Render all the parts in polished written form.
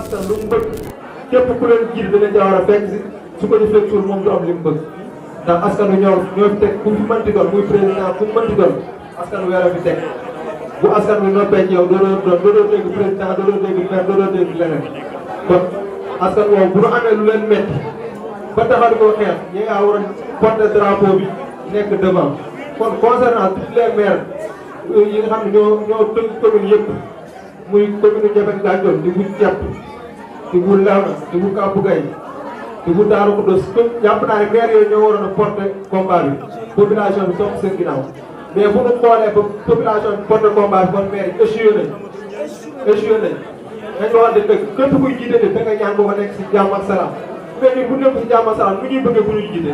askan lu mu bëgg képp ku leen jiit dina ca war a fekk si su ko defee suul moom du am li mu bëgg ndax askan wi ñoo fi teg ku fi mënti doon muy président ku mënti doon askan wi weer a fi teg bu askan wi noppee ci yow doodoo dégg président doodoo dégg maire doodoo dégg leneen kon askan woowu bu ñu amee lu leen métti ba taxal koo xeex ñi nga war a porter drapeau bi nekk devant kon concernant toutes les maires yi nga xam ne ñoo tënk commune yëpp muy commune Ndiéfène Gandiol di bu Diep di bu Leona di bu Kambou Gaye di bu Darou Khoudoss jàpp naa ne maire yooyu ñoo waroon a porter combat bi population bi topp seen ginnaaw mais bu ñu xoolee ba population bi porter combat bi kon maire yi échoué nañ dañu waxante dëgg képp kuy jiite ni da nga ñaan boo ko nekk si jàmm ak salaam mais ñun bu nekk si jàmm ak salaam lu ñuy bëggee bu ñuy jiite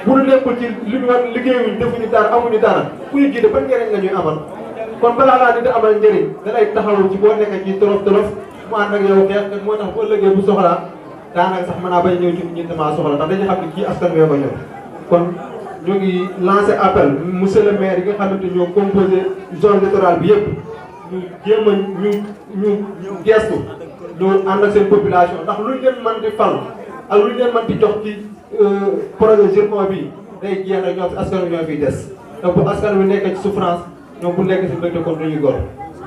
bu ñu nekkul ci li ñu war liggéeyuñ defuñu dara amuñu dara ku ñu jiite ban njëriñ la ñuy amal kon balaa laa di amal njëriñ da lay taxawu ci boo nekkee ci tolof tolof mu ànd ak yow xeex moo tax bu ëllëgee bu soxlaa daanaka sax mën naa bay ñëw ci ñi damaa soxla ndax dañuy xam ne kii askan wi ko ñëw kon ñu ngi lancé appel monsieur le maire yi nga xamante ñoo composé zone littorale bi yëpp ñu jéem a ñu gestu ñu ànd ak seen population ndax luñ leen mën di fal ak luñ leen mën di jox ci projet Zircon bi day jeex rek ñoom askan wi ñoo fiy des donc bu askan wi nekkee ci souffrance ñoom bu nekk si mbégte kon duñu gor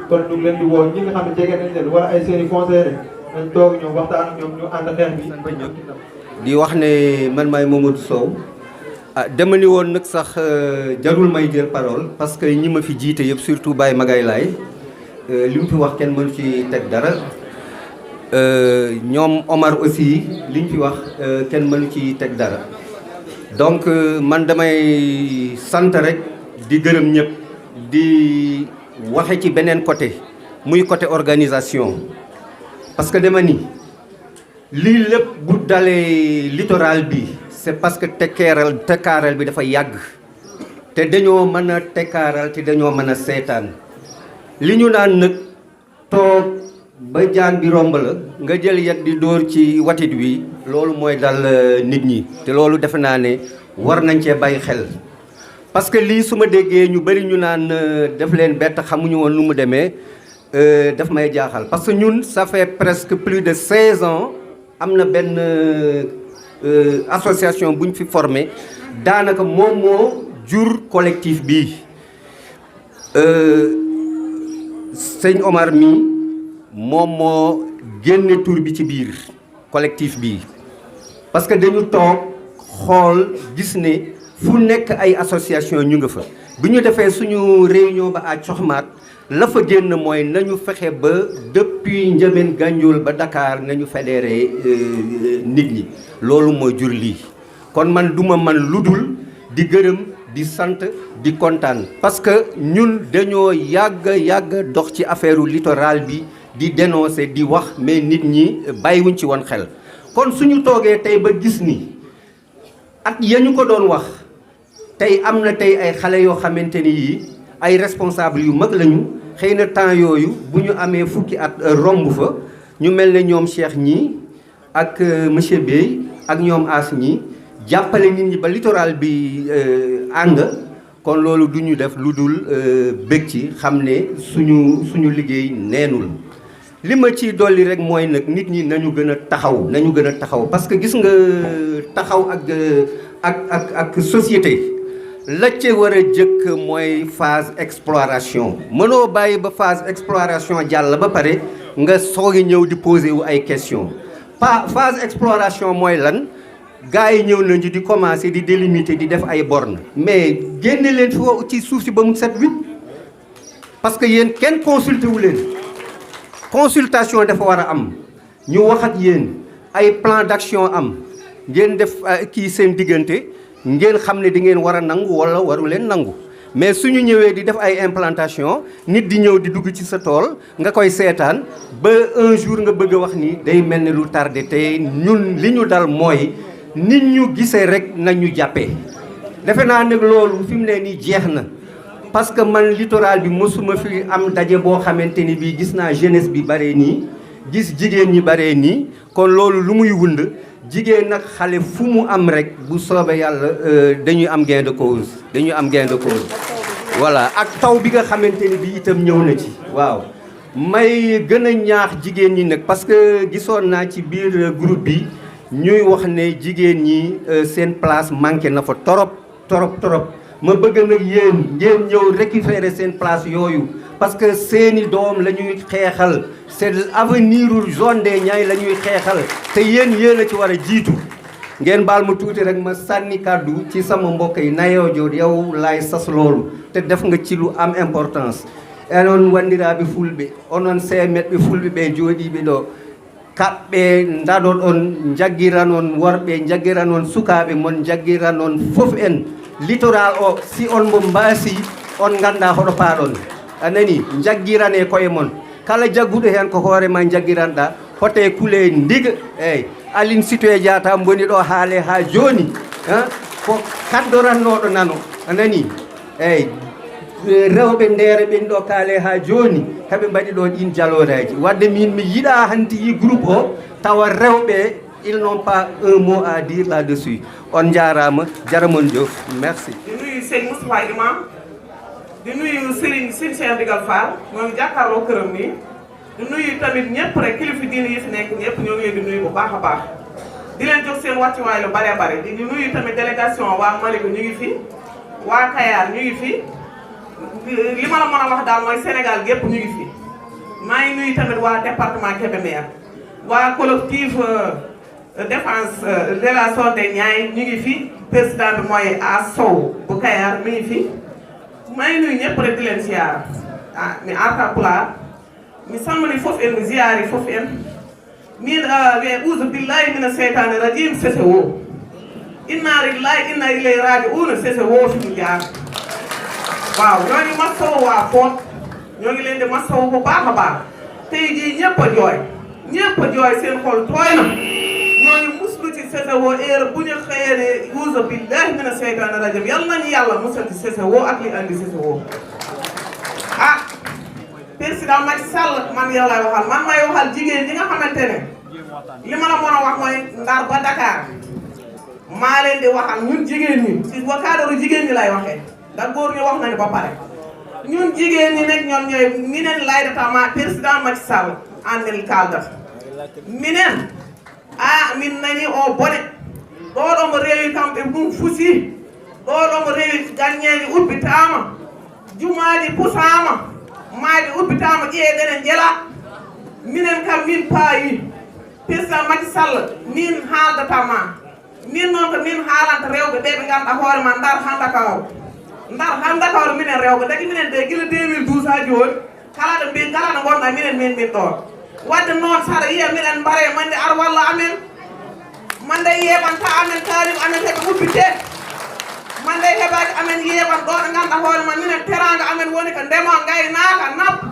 kon ñu ngi leen di woo ñi nga xam ne jege nañ leen wala ay seeni conseillers nañ toog ñoom waxtaan ak ñoom ñu ànd xeex bi ba ñëw di wax ne man maay Mamadou Sow dama ni woon nag sax jarul may jël parole parce que ñi ma fi jiite yëpp surtout Baye Magay Laay li mu fi wax kenn mënu ci teg dara ñoom Omar aussi li ñu fi wax kenn mënu ci teg dara donc man damay sant rek di gërëm ñëpp di waxe ci beneen côté muy côté organisation parce que dama ni lii lépp bu dalee littoral bi c'est parce que tekkaaral bi dafa yàgg te dañoo mën a tekkaaral te dañoo mën a seetaan li ñu naan nag toog ba jaan bi romb la nga jël yet di dóor ci watit wi loolu mooy dal nit ñi te loolu defe naa ne war nañ cee bàyyi xel parce que lii su ma déggee ñu bëri ñu naan def leen bett xamuñu woon lu mu demee daf may jaaxal parce que ñun ça fait presque plus de 16 ans am na benn association bu ñu fi formé daanaka moom moo jur collectif bii sëñ Omar mi moom moo génne tur bi ci biir collectif bii parce que dañu toog xool gis ne fu nekk ay association ñu nga fa bi ñu defee suñu réunion ba à Coxmaat la fa génn mooy nañu fexe ba depuis Ndiéfène Gandiol ba Dakar nañu fédéré nit ñi loolu mooy jur lii kon man duma man lu dul di gërëm di sant di kontaan parce que ñun dañoo yàgg dox ci affaire littoral bi di dénoncer di wax mais nit ñi bàyyiwuñ ci woon xel kon suñu toogee tey ba gis ni at ya ñu ko doon wax tey am na tey ay xale yoo xamante ni yii ay responsable yu mag lañu xëy na temps yooyu bu ñu amee fukki at romb fa ñu mel ne ñoom Cheikh ñii ak monsieur Bey ak ñoom As ñii jàppale nit ñi ba littoral bi ànd kon loolu du ñu def lu dul bég ci xam ne suñu liggéey neenul li ma ci dolli rek mooy nag nit ñi nañu gën a taxaw parce que gis nga taxaw ak société la ca war a jëkk mooy phase exploration mënoo bàyyi ba phase exploration jàll ba pare nga soogi ñëw di poser wu ay question phase exploration mooy lan gars yi ñëw nañu di commencer di délimiter di def ay bornes mais génne leen fi ci suuf si ba mu set wit parce que yéen kenn consulté wu leen consultation dafa war a am ñu wax ak yéen ay plan d'action am ngeen def kii seen diggante ngeen xam ne di ngeen war a nangu wala waru leen nangu mais suñu ñëwee di def ay implantation nit di ñëw di dugg ci sa tool nga koy seetaan ba un jour nga bëgg a wax ni day mel ne lu tardé te ñun li ñu dal mooy nit ñu gisee rek nañu jàppee defe naa nag loolu fi mu ne nii jeex na parce que man littoral bi mosuma fi am daje boo xamante ni bii gis naa jeunesse bi bare nii gis jigéen ñi bare nii kon loolu lu muy wund jigéen nag xale fu mu am rek bu soobee yàlla dañuy am gain de cause voilà ak taw bi nga xamante ni bii itam ñëw na ci waaw may gën a ñaax jigéen ñi nag parce que gisoon naa ci biir groupe bi ñuy wax ne jigéen ñi seen place manqué na fa torop ma bëgg nag yéen ngeen ñëw récupérer seen place yooyu parce que seeni doom la ñuy xeexal c'est l'avenir u zone des Niayes la ñuy xeexal te yéen a ci war a jiitu ngeen baal ma tuuti rek ma sànni kàddu ci sama mbokk yi Nayojo yow laay sas loolu te def nga ci lu am importance enoon wandiraɓe fulɓe onon semetɓe fulɓe ɓe jooɗiɓe ɗo kaɓɓe daɗon on jaggiran on worɓe jaggiran on sukaɓe mon jaggiran on fof en littoral o si on mo mbaasi on ganda hoɗo paaɗon anani jaggirane koye mon kala jagguɗo hen ko hoorema jaggiranɗa hote kuule ndiga eyyi Aline Sitoé Diatta boni ɗo haale ha joni ko kaddorannoɗo nano anani eyyi rewɓe ndeere ɓen ɗo kaale ha joni heɓe mbaɗi ɗo ɗin jaloreji wadde min mi yiɗa hanti yi groupe o tawa rewɓe ils n'ont pas un mot à dire là-dessus on jarama jaramon Diouf merci di nuyu sëñ Moustapha Imam di nuyu Serigne Cheikh Digal Fall ñoo ngi jàkkaarloo këram nii di nuyu tamit ñëpp rek kilifa diine yi fi nekk ñëpp ñoo ngi leen di nuyu bu baax a baax di leen jox seen wàccuwaay lu bare bare di nuyu tamit délégation waa Malick ñu ngi fi waa Kayar ñu ngi fi li ma la mën a wax daal mooy Sénégal gépp ñu ngi fi maa ngi nuyu tamit waa département Kébémer waa collectif défense de la zone des Niayes ñu ngi fi président bi mooy a Sow bu Kayar mi ngi fi maa ngi nuyu ñëpp rek di leen ziar mi arta pula mi sammani fof en mi ziyari fof en min ɓe usu billahi mina seytane rajim sese wo inna lillahi inna ilayhi raji'un sese wo fimi jaar waaw ñoo ngi masawu waa Pout ñoo ngi leen di masawu bu baax a baax tey jii ñëpp a jooy seen xol tooy na ñoo ngi muslu ci sese wo heure bu ñu xëyee ne usu billahi mina seytane rajim yal nañu yàlla musal ci sese wo ak li andi sese wo président Macky Sall man yow lay waxal man may waxal jigéen ñi nga xamante ne li ma la mën a wax mooy Ndar ba Dakar maa leen di waxal ñun jigéen ñi ci cadre jigéen ñi lay waxee ndax góor ñi wax nañu ba pare ñun jigéen ñi nekk ñoom ñooy minen laydata président Macky Sall andel kaldata minen min nani o bone ɗo ɗomo rewi kamɓe ɗum fusi ɗo ɗomo rewi gaññeji ubbitama jumaji pusama maaɓe ubbitama ƴeeɗenen jela minen kam min paayi président Macky Sall min haaldatama min noon ko min haalanta rewɓe ɓe ɓe ganduɗa hoore ma Ndar hande kawre minen rewɓe dagi minen de guila 2012 ha joni kala ɗo mbi kala ɗo gonɗa minen min ɗon wadde noon saɗa yiya miɗen mbare mande ar walla amen mande yeɓanta amen kalim amen heɓe ubbite mande heɓaki amen yeɓan ɗo ɗo ganduɗa hoore ma minen teranga amen woni ko ndemo gaynaka nappa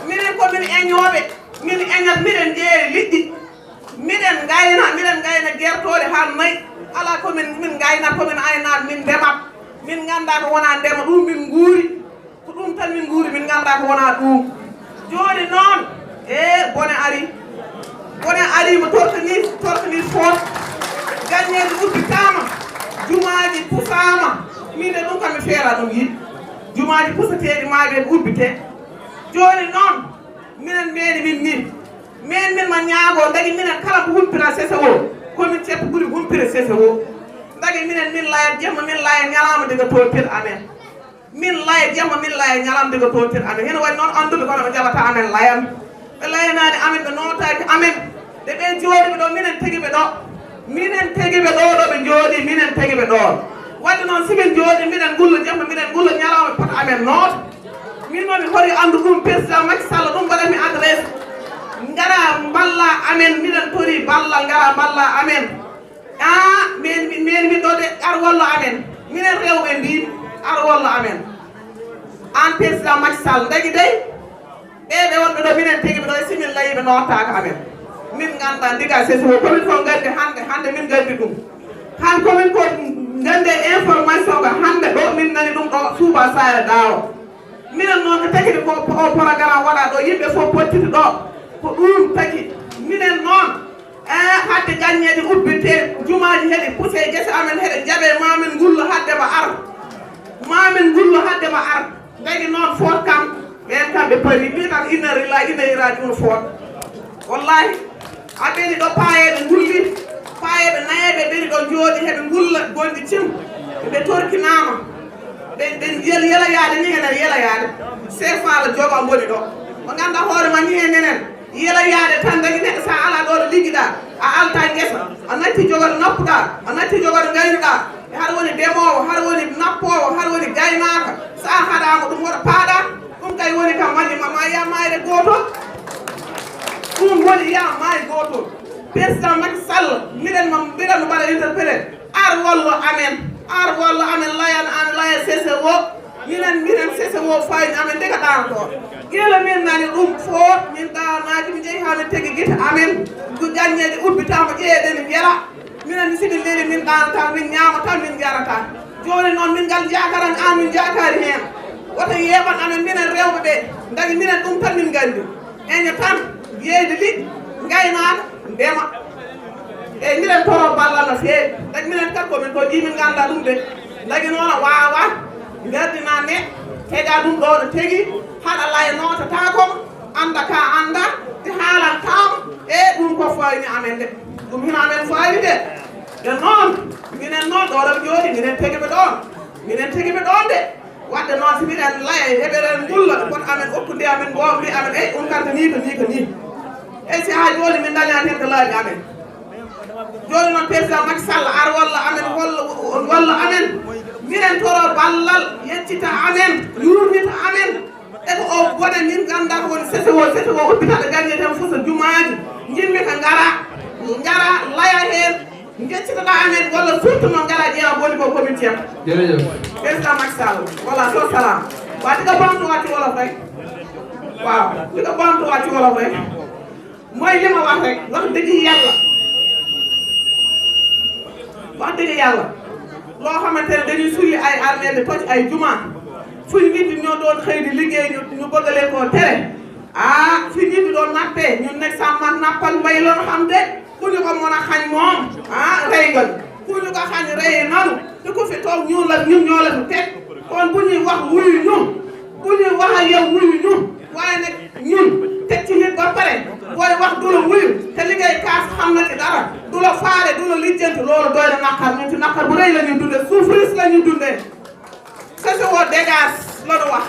minen komin eñoɓe min eñat miɗen jeeri liɗɗi miɗen gayna guertode ha nayyi ala komin min gaynat komin aynat min ndemat min ganda ko wona ndema ɗum min guuri ko ɗum tan min guuri min ganda ko wona ɗum joni noon bone ari mo torkani foot gaññeji ubbitama jumaji pusama min de ɗum kam mi feera ɗum yiɗ jumaji pusateɗi maɓe ubbite joni noon minen meeni min ma ñaago dagi minen kala ko humpira sese o komin ceppo ɓuuri humpire sese o dagi minen min layat jemma min layat ñalama diga totir amen min layat jemma min layat ñalama diga totir amen hene waɗi noon andude kono ɓe jaɓata amen layam ɓe layanani amen ɓe notaki amen de ɓe jooɗiɓe ɗo minen tegiɓe ɗo ɓe jooɗi minen tegiɓe ɗo wadde noon simin jooɗi minen gulla jemma minen gulla ñalawma pota amen noota min noon mi hori andu ɗum président Macky Sall ɗum mbaɗatmi adresse ngara balla amen minen tori balla ngara balla amen min ɗo de ar walla amen minen rewɓe mbi ar walla amen an président Macky Sall dagi dey ɓeɓe wonɓe ɗo minen tegiɓe ɗo simin layiɓe nottaka amen min ganda ndiga sesi o komin ko gandi hande min gandi ɗum han komin ko gande information ko hande ɗo min nani ɗum ɗo suuba sare dawa minen noon ko tagide ko o programme waɗa ɗo yimɓe fof pottiti ɗo ko ɗum tagi minen noon hadde gaññeɗe ubbite jumaji heɗe poussé guese amen heɗe jaaɓe mamin gullo haddema ar dagi noon fof kam ɓen kamɓe pari mbi tan inna lillahi inna ilaihi raji'un foot wallahi a ɓeni ɗo paayeɓe ngulli paayeɓe nayeɓe ɓeni ɗo jooɗi heɓe ngulla gonɗi tim ɓe torkinama ɓen yelayade ni enen yelayade chef ala jogo boni ɗo mo ganda hoore ma ni enen yelayade tan dagi neɗɗo sa ala ɗo ɗo liggiɗa a alta guesa a natti jogoɗo nappuɗa a natti jogoɗo gaynuɗa har woni demowo har woni nappowo har woni gaynaka sa haɗama ɗum woɗa paaɗa ɗum kay woni kam manni ma ya mayre gotol ɗum woni ya maayi gotol président Macky Sall mbiɗen mo mbaɗa interpellé ar wallo amen layan an laya CCO minen CCO fayni amen ndeka ɗano ɗo ƴeela min nani ɗum fof min ɗanaji mi jeeyi ha min tegui guite amen ko ƴaññeje ubbitama ƴeeɗen jela minen siɗi leeli min ɗanata min ñamata min jarata joni noon min ngal jakarani an min jakari hen woto yeɓan amen minen rewɓe ɓe dagi minen ɗum tan min gandi eñe tan yeyde liɗɗi gaynaka ndema eyyi minen toro ballal no feewi dagi minen kadi komin ko jimin ganda ɗum de dagi noon wawa gardina ne tega ɗum ɗo ɗo tegui haɗa laya notatako anda ka anda te haalantama e ɗum ko fayni amen de ɗum hina amen fayni de e noon minen noon ɗoɗo jooɗi minen tegiɓe ɗon de wadde noon so mbiɗen laya heɓeren ngulla ɗo pot amen okkude amen go mbi amen eyyi ɗum kanta ni ko ni eyyi si ha joni min dañani hen ko laaɓi amen joni noon président Macky Sall ar walla amen walla amen minen toro ballal yeccita amen yurnita amen eko o bone min ganda ko woni CCO ubbitaɗo gagne tan fof so jumaji jinmi ko gara laya hen jeccitoɗa amen walla surtout noon gara ƴeewa boni ko commune Thiep président Macky Sall voilà so salam wa tiga bamtuwa ci wolof rek waaw tiga bamtuwa ci wolof rek mooy li ma wax rek wax dëgg yàlla loo xamante ne dañuy sulli ay armée di toj ay juma fu nit ñi ñoo doon xëy di liggéey ñu bëgg leen koo tere fi nit ñi doon nappee ñun nekk sàmm nappal mbay loonu xam de ku ñu ko mën a xañ moom rey nga ku ñu ko xañ rey nanu te ku fi toog ñun ñoo la fi teg kon bu ñuy wax wuyu ñu bu ñuy wax ak yow wuyu ñu waaye nag ñun teg ci nit ba pare booy wax du la wuyu te li ngay kaas xam na ci dara du la faale du la lijjanti loolu doy na naqar ñun ci naqar bu rëy la ñuy dundee souffrance la ñuy dundee CCO dégage la du wax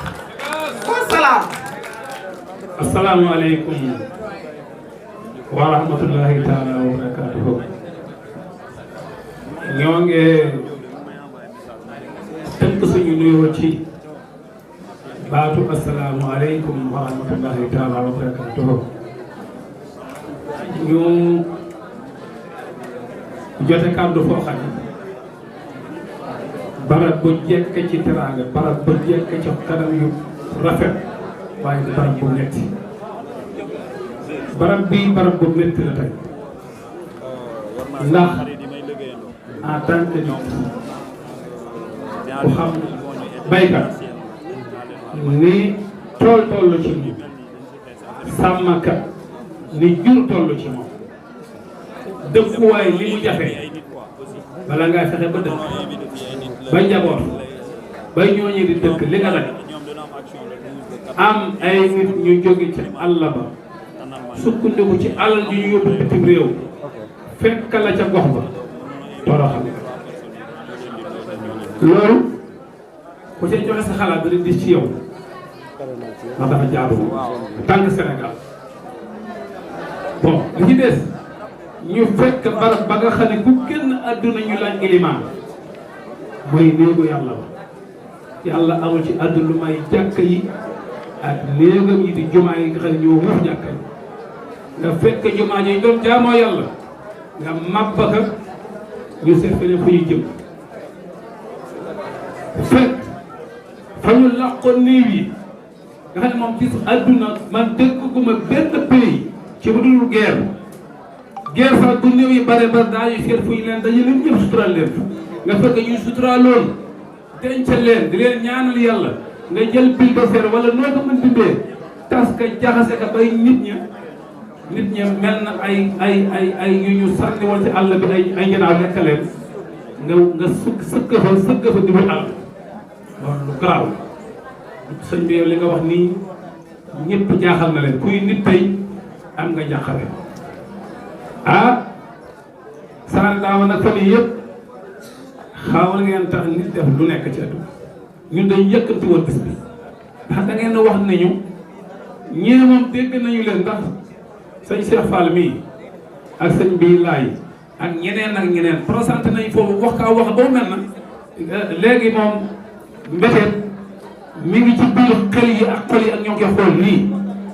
kon salaam. asalaamaaleykum wa rahmatullahi taala wa barakatuhu. ñoo ngi tënk suñu nuyoo ci baatu asalaamaaleykum wa rahmatullahi taala wa barakatuhu. ñu jote kàddu foo xam ne barab bu jekk ci teraanga barab bu jekk ci kanam yu rafet waaye barab bu metti barab bii barab bu metti la tey ndax en tant que nit ku xam baykat ni toll ci moom sàmmkat ni jur toll ci moom dëkkuwaay li mu jafe bala ngaa fexe ba dëkk ba njaboot ba ñooñu di dëkk li nga laaj am ay nit ñu jóge ci àll ba sukkandiku ci alal ji ñu yóbbu bitim réew fekk la ca gox ba toroxal loolu ku ci joxe sa xalaat dana dis ci yow ndax dafa jaadu tànk Sénégal bon li ci des ñu fekk barab ba nga xam ne ku génn àdduna ñu laaj ilimaan mooy néegu yàlla ba yàlla amul ci àdduna lu may jàkk yi ak néegam yi di jumaa yi nga xam ne ñoo wuuf jàkk yi nga fekk jumaa yi doon jaamoo yàlla nga màbba ka ñu seet feneen fu ñu jëm fekk fa ñu làqoon néew yi nga xam ne moom gis àdduna man dégguma benn pays ci bu dul guerre sax bu néew yi bare daañu seet fu ñu leen dañu leen ñëpp sutural leen nga fekk ñuy suturaloon dencal leen di leen ñaanal yàlla nga jël bulldozer wala noo ko mën bindee tas ka jaxase ka bay nit ña mel na ay yu ñu sànni woon ci àll bi ay njanaaw lekk leen nga sëkk fa di wut àll loolu lu garaaw sëñ bi yow li nga wax nii ñëpp jaaxal na leen kuy nit tey am nga jàqare ah Saar daawa nag fan yii yëpp xawal ngeen tax nit def lu nekk ci àdduna ñun dañ yëkkanti woon bis bi ndax da ngeen wax nañu ñee moom dégg nañu leen ndax sëñ Cheikh Fall mii ak sëñ bii laay ak ñeneen présenté nañ foofu wax kaa wax boo mel na léegi moom mbeteet mi ngi ci biir xel yi ak xol yi ak ñoo koy xool nii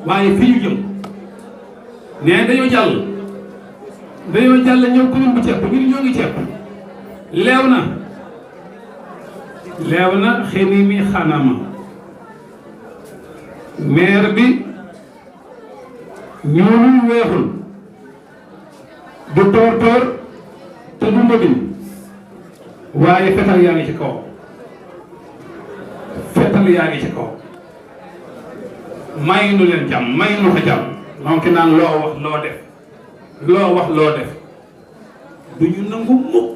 waaye fi ñu jëm nee dañoo jàll ñëw commune bu ceeb ñun ñoo ngi ceeb leew na xëy mi xanama maire bi ñuulul weexul du toor te du mbëgin waaye fetal yaa ngi ci kaw may nu leen jàmm may nu ko jàmm donc naan loo wax loo def du ñu nangu mukk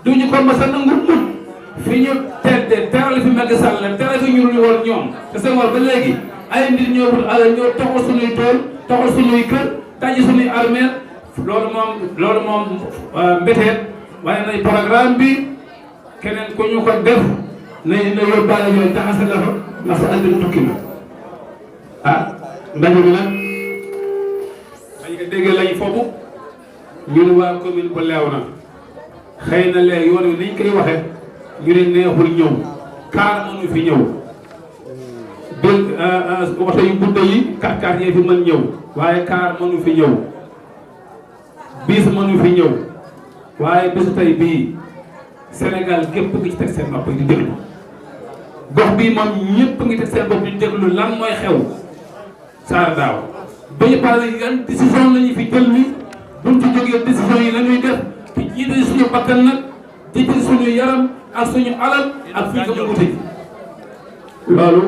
du ñu ko mës a nangu mukk fi ñu tedde teral fi Macky Sall teral fi ñu woon ñoom te seen war ba léegi ay nit ñoo toxal suñuy tool toxal suñuy kër tàjji suñuy armeel loolu moom mbeteet waaye nay programme bi keneen ku ñu ko def na yóbbaale yooyu taxase la fa ndax sa àddina tukki na ndaje bi nag dañ ko déggee lañ foofu ñun waa commune bu Leona xëy na léegi yoon wi niñ koy waxe ñu ne neexul ñëw kaar mënu fi ñëw dégg oto yu guddo yi 4x4 yee fi mën ñëw waaye kaar mënu fi ñëw bis mënu fi ñëw waaye bisu tey bii Sénégal gépp ngi ci teg seen bopp di déglu gox bii moom ñëpp ngi teg seen bopp di déglu lan mooy xew Saar daaw ba ñu pare yan décision la ñu fi jël ni buñ ci jógee décision yi la ñuy def te jiite suñu bakkan nag jiite suñu yaram ak suñu alal ak fii ko mu wuti loolu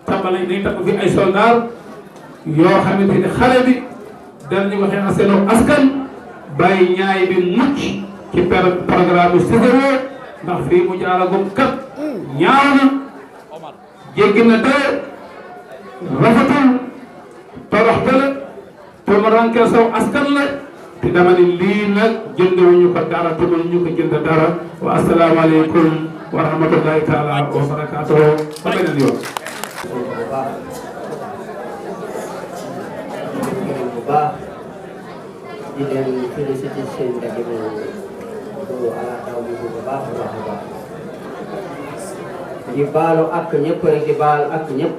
tàmbali nañ takk fi ay soldaar yoo xamante ni xale bi danañu ko xeex seenu askan bàyyi ñaay bi mucc ci programme SUIVEZ ndax fii mu jaaragum kat ñaaw na jéggi na dee rafetul toroxte la te mu rankel saw askan la te dama ni lii nag jëndewuñu ko dara te mënuñu ko jënd dara wa asalaamaaleykum wa rahmatullahi taala wa barakaatuhu ba beneen yoon. bu baax di leen félicité seen ndaje bu ala taw bi bu baax a baax a baax di baalu ak ñëpp rek di baal ak ñëpp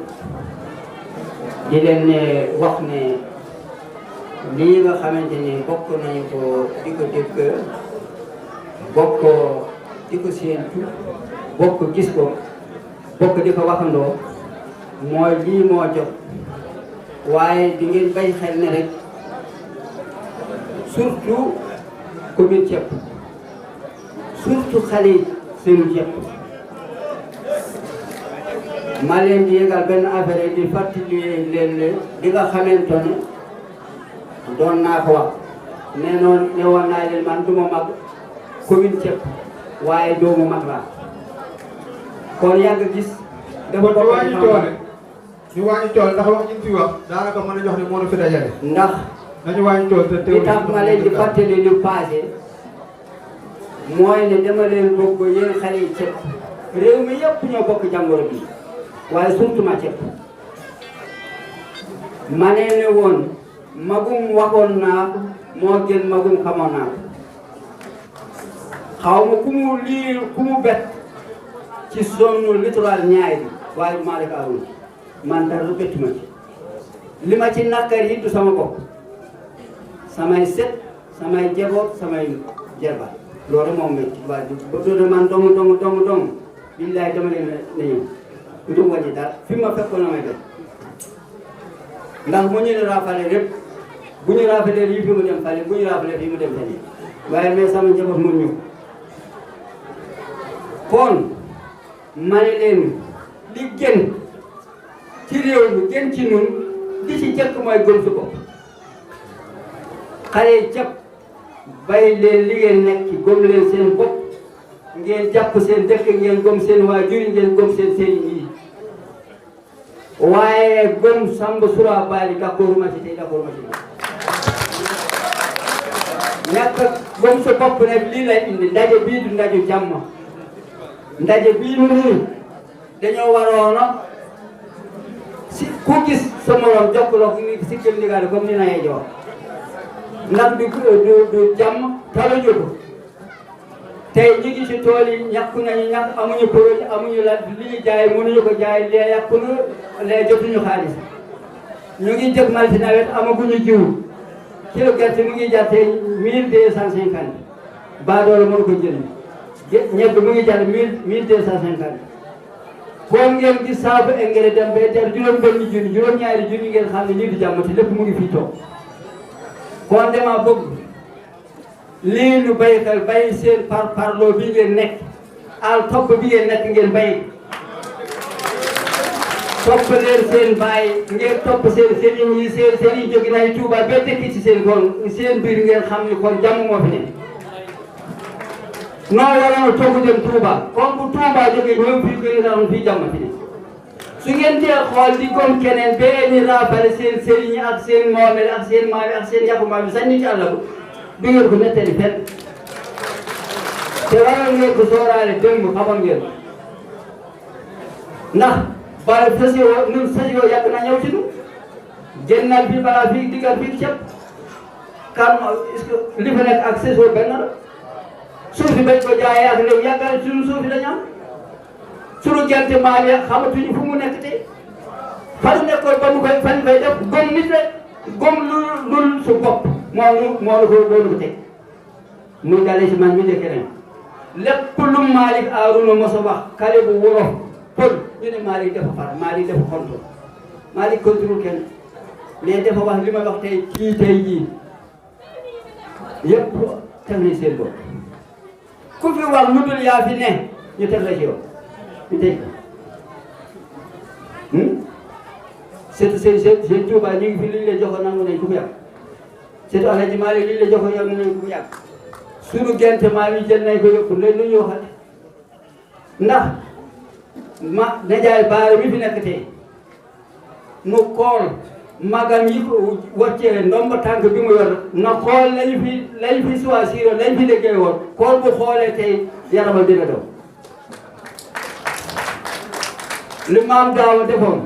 di leen wax ne lii nga xamante ni bokk nañu ko di ko dégg bokk di ko séentu bokk gis ko bokk di ko waxandoo mooy lii moo jot waaye di ngeen bay xel ne rek surtout commune Thiep surtout xale yi seenu Thiep ma leen di yëgal benn affaire di fàttali leen di nga xamante ne doon naa ko wax ne woon naa leen man du ma mag commune Thiep waaye doomu mag laa kon yàgg gis dafa ñu wàññi tool ndax wax ñu fi wax daanaka mën a jox ne moo na fi dajale ndax nañu wàññi tool te li tax ma leen di fàttali lu passé mooy ne dama leen bokk yéen xale yi Thiep réew mi yëpp ñoo bokk jàngoro bi waaye surtout ma Thiep ma ne woon magum waxoon naa moo gën magum xamoon naa xaw ma ku mu bett ci zone littoral ñaay bi waaye maa def awul man dara bettu ma ci li ma ci nakkar yi du sama bopp samay set samay jaboot samay jerba loolu moom métti waaye ba doon man dong billaay dama leen ne ñëw du wàññi dara fi ma fekkoon na may def ndax mu ñu ne raafale lépp bu ñu raafalee yi fi mu dem fale bu ñu raafalee fii mu dem fale waaye mais sama njaboot mun ñu kon ma ne leen li gën ci réew mi gën ci ñun li ci jëkk mooy gëm su bopp xale yi Thiep bàyyi leen li ngeen nekk gëm leen seen bopp ngeen jàpp seen dëkk ngeen gëm seen waajur ngeen gëm seen sëriñ yi waaye gom Samba Sura Bali d'accord ma ci tey d'accord ma ci ñàkk gom sa bopp nag lii lay indi ndaje bii du ndaje jàmm ndaje bii nii dañoo waroona si ku gis sa morom jokkaloo ni sikkal ndigaale comme ni nayee jox ndax du jàmm taluñu ko tey ñu ngi ci tool yi ñàkk nañu ñàkk amuñu projet amuñu la li ñu jaay mënuñu ko jaay lee yàqu na lee jotuñu xaalis ñu ngi jëg mal ci nawet amaguñu jiwu kilo gerte mu ngi jar tey 1250 baadoolo mënu ko jënd ñebe mu ngi jar 1250 boo ngeen gis saabu engrais dem ba jar juróom-benni junni juróom-ñaari junni ngeen xam ne lii di jàmm te lépp mu ngi fii toog kon dama bëgg lii nu bay xel bay seen parloo bi ngeen nekk al topp bi ngeen nekk ngeen bay topp leen seen baay ngeen topp seen sëriñ yi seen sëriñ jóge nañu Touba ba dëkk ci seen kon seen biir ngeen xam ni kon jàmm moo fi ne noo waroon togg dem Touba comme bu Touba jógee ñëw fii gën a fii jàmm fi ne su ngeen dee xool di comme keneen bee ni raafale seen sëriñ ak seen moomeel ak seen maami ak seen yàqu maami sax nit ci àll bi ngeen ko nettali fenn te waroon ngeen ko sooraale démb xamoon ngeen ndax bala sasio ñun sasio yàgg na ñëw ci nu génnal bi balaa fii diggal fii ceeb kan est-ce que li fa nekk ak sasio benn la suuf si bañ ko jaayee ak léegi yàgg na suñu suuf si dañu am suñu gerte maal ya xamatuñu fu mu nekk tey fan nekkoon ba mu koy fan fay def gom nit rek gom lul su bopp moo ko teg muy dalee si man mi de keneen lépp lu Malick Arouna mos a wax kale bu wolof pël ñu ne Malick dafa far Malick dafa kontu Malick kontuwul kenn mais dafa wax li ma wax tey kii tey jii yëpp teg nañ seen bopp ku fi wax lu dul yaa fi ne ñu teg la ci yow ñu teg seen Touba ñu ngi fi liñ la joxoon nangu nañ ku mu yàgg c'est Alaaji Malick liñ la joxoon yow nañ ku mu yàgg suñu gente maa yi jël nañ ko yóbbu léegi lu ñu waxal ndax ma najaay baare mi fi nekk tey mu xool magam yi ko wàccee ndomba tànk bi mu yor na xool lañ fi choisir lañ fi liggéey woon xool bu xoolee tey yaramam dina daw li maam daaw defoon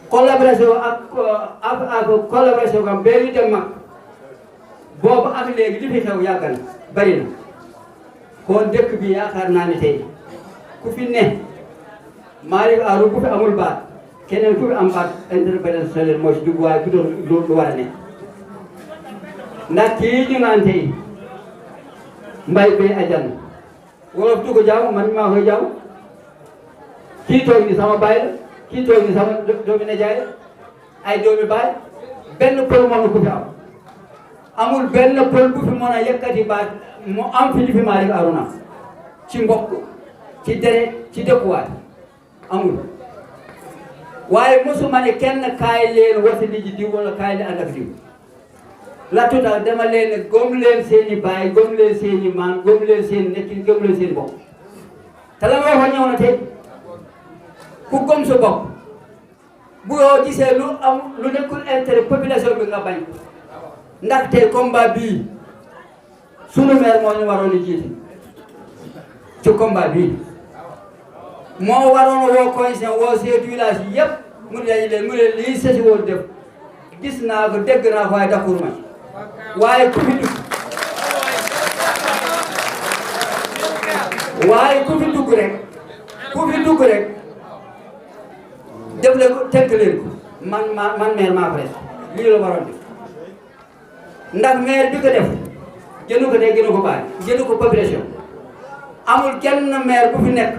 collaboration ak collaboration kam bee ñu dem mag boobu ak léegi li fi xew yàgg na bari na kon dëkk bi yaakaar naa ne tey ku fi ne Malick Arouna ku fi amul baat keneen ku fi am baat interprétation moo ci dugg waaye ku doon lu war a ne ndax kii ñu naan tey mbay bay ajan wolof du ko jaamu man maa koy jaamu kii toog ni sama baay la kii toog ni sama doomi nijaay la ay doomi baay benn pël moom ku fi am amul benn pël bu fi mën a yëkkati baat mu am fi li fi Malick Arouna ci mbokk ci deret ci dëkkuwaay amul waaye mosuma ne kenn kaay leen wasi li ji diw wala kaay leen ànd ak diw la tuta dama leen gom leen seen i baay gom leen seen i maam gom leen seen nekkin gom leen seen bopp te la ma waxoon ñëw na tey ku gom sa bopp bu yoo gisee lu am lu nekkul intérêt population bi nga bañ ndax tey combat bii sunu maire moo ñu waroon a jiite ci combat bii moo waroon a woo coïncien woo chef du village yi yëpp mu ne leen lii sesi woon def gis naa ko dégg naa ko waaye d'accord ma waaye ku fi dugg waaye ku fi dugg rek def leen ko tënk leen ko man maire maa ko def lii la waroon def ndax maire bi ko def gënu ko dee gënu ko bàyyi gënu ko population amul kenn maire bu fi nekk